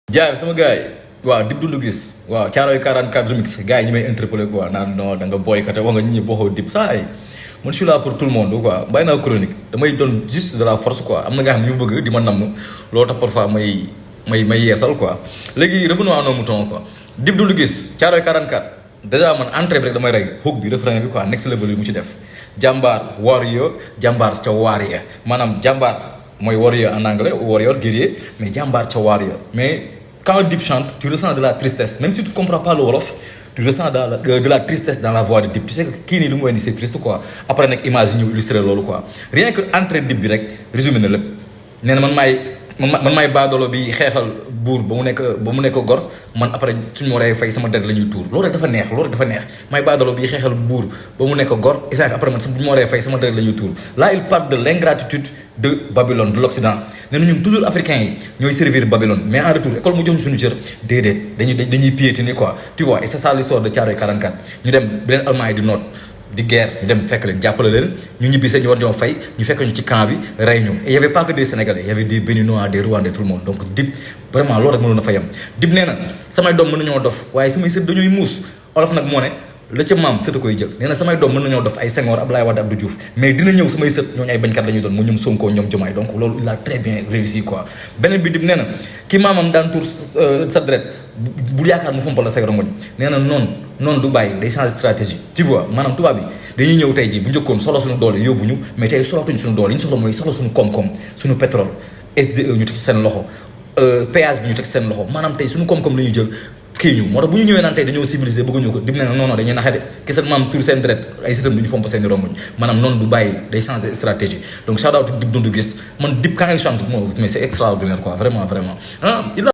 jaay sama gars yi waaw Dip Doundou Guiss waaw Caaroy 44 remix gars yi ñi may interpellé quoi naan non da nga boycotté wax nga ñi boxoo Dip saa ay man je suis là pour tout le monde quoi bàyyi naa chronique damay doon juste de la force quoi am na nga xam ne ñu bëgg di ma namm loolu tax parfois may yeesal quoi léegi revenons à nos moutons quoi Dip Doundou Guiss Caaroy 44 déjà man entrée bi rek damay rey hook bi refrain bi quoi next level yi mu ci def jàmbaar warrior jàmbaar ca warrior maanaam jàmbaar mooy warrior en anglais warrior guerrier mais jàmbaar ca warrior mais quand Dip chante, tu ressens de la tristesse. Même si tu ne comprends pas le Wolof, tu ressens de la tristesse dans la voix de Dip. Tu sais que qui n'est pas c'est triste quoi. Après, on imagine illustrer l'eau quoi. Rien que entrer Dip direct, résumé le. Man may baadolo bi xeexal buur ba mu nekk gor man après suñu waree fay sama der la ñuy tuur loolu rek dafa neex may baadolo bi xeexal buur ba mu nekk gor Isaac après man bu ñu waree fay sama der la ñuy tuur là il parle de l'ingratitude de Babylone de l'Occident nee na ñun toujours africains yi ñooy servir Babylone mais en retour école mu jox ñu suñu cër déedéet dañuy piétiner quoi tu vois et c'est ça l'histoire de Thiaroye 44 ñu dem beneen Allemagne di noot di guerre ñu dem fekk leen jàppale leen ñu ñibbisee ñu war ñoo fay ñu fekk ñu ci camp bi rey ñu et y avait pas que des Sénégalais y avait des Béninois des Rwandais tout le monde donc Dip vraiment loolu rek mënoon na fa yem Dip nee na samay doom mën nañoo dof waaye samay sët dañuy muus olof nag moo ne la ca maam sët a koy jël nee na samay doom mën nañoo dof ay Senghor Abdoulaye Wade Abdou Diouf mais dina ñëw samay sët ñooñu ay bañkat la ñuy doon mu ñoom Sonko ñoom Diomaye donc loolu il a très bien réussi quoi beneen bi Dip nee na ki maamam daan tour sa dret bu yaakaar mu fompal la say rongoñ nee na noonu du bàyyi day changer stratégie tu vois maanaam tubaab bi dañuy ñëw tey jii bu njëkkoon solo suñu doole yóbbu ñu mais tey solatuñ suñu doole yi ñu soxla mooy soxla suñu koom-koom suñu pétrole SDE ñu teg ci seen loxo péage bi ñu teg ci seen loxo maanaam tey suñu koom-koom la ñuy jël kii ñu moo tax bu ñu ñëwee naan tey dañoo civilisé bëgguñu ko Dip nee na non dañuy naxe de ki seen maam tur seen deret ay sëtam du ñu fomp seen rongoñ maanaam noonu du bàyyi day changer stratégie donc shout out Dip Doundou Guiss man Dip quand il chante mais c'est extraordinaire quoi vraiment